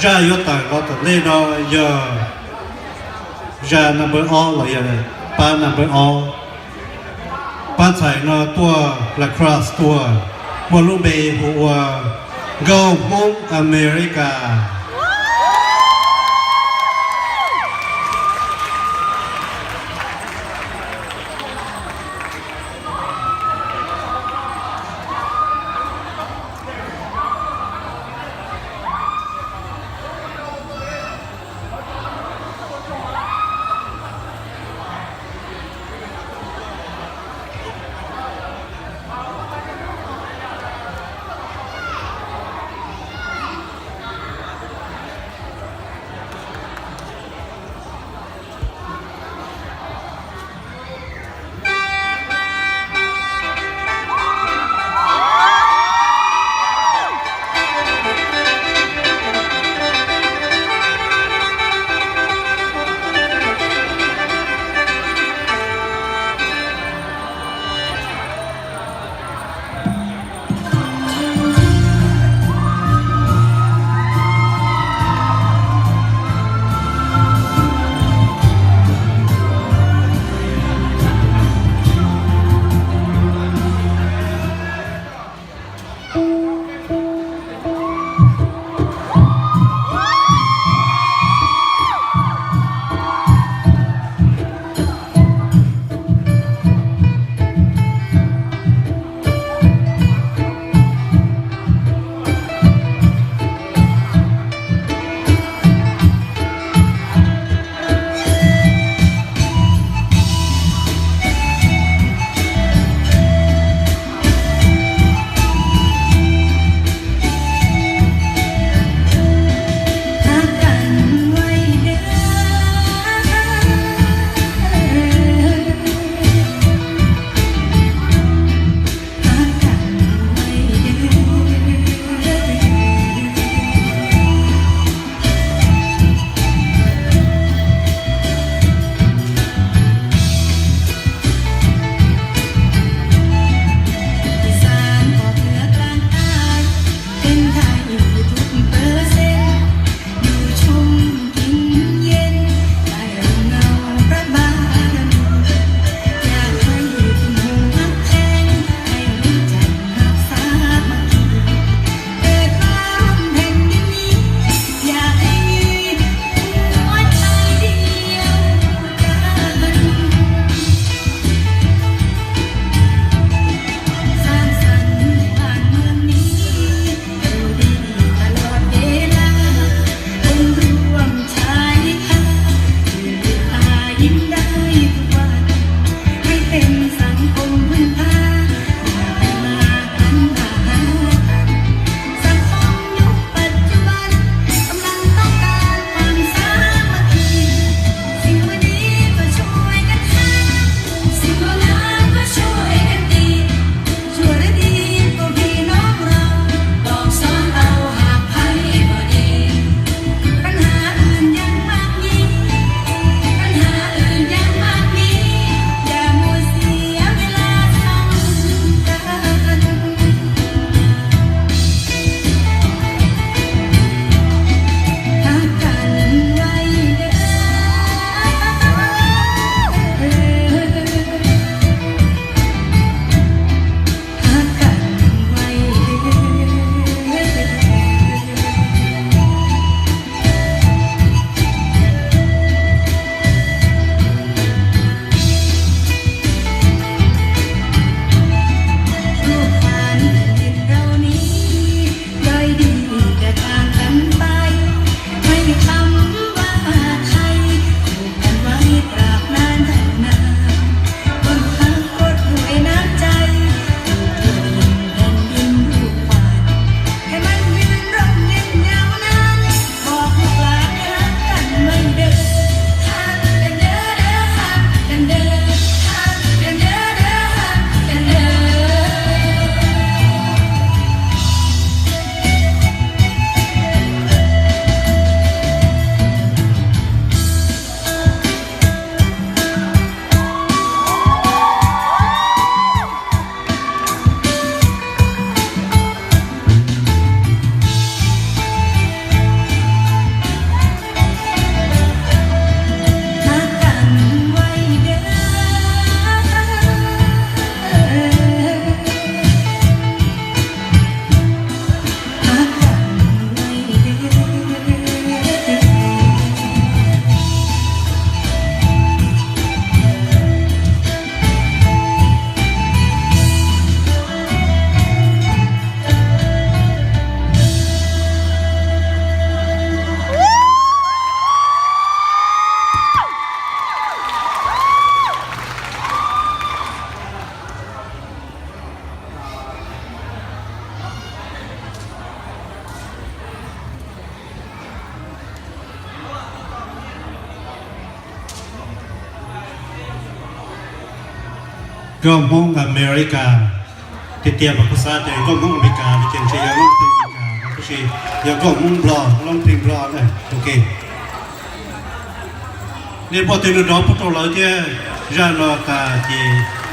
Zaj yuav tawm los tom ntej no yog zaj number ob los yog pab number ob. Pab ntxhais no tuaj La Crosse tuaj, muaj lub npe hu ua Nkauj Hmoob America. Nkauj Hmoob America tiag tiag mas kuv xav tias nkauj Hmoob America no ces ntshe yog Looj Pheej America no, tab sis yog nkauj Hmoob Nplog, Looj Pheej Nplog na. Ok, nej pom tej no rov pub rau lawv thiab. Zaj no tas ces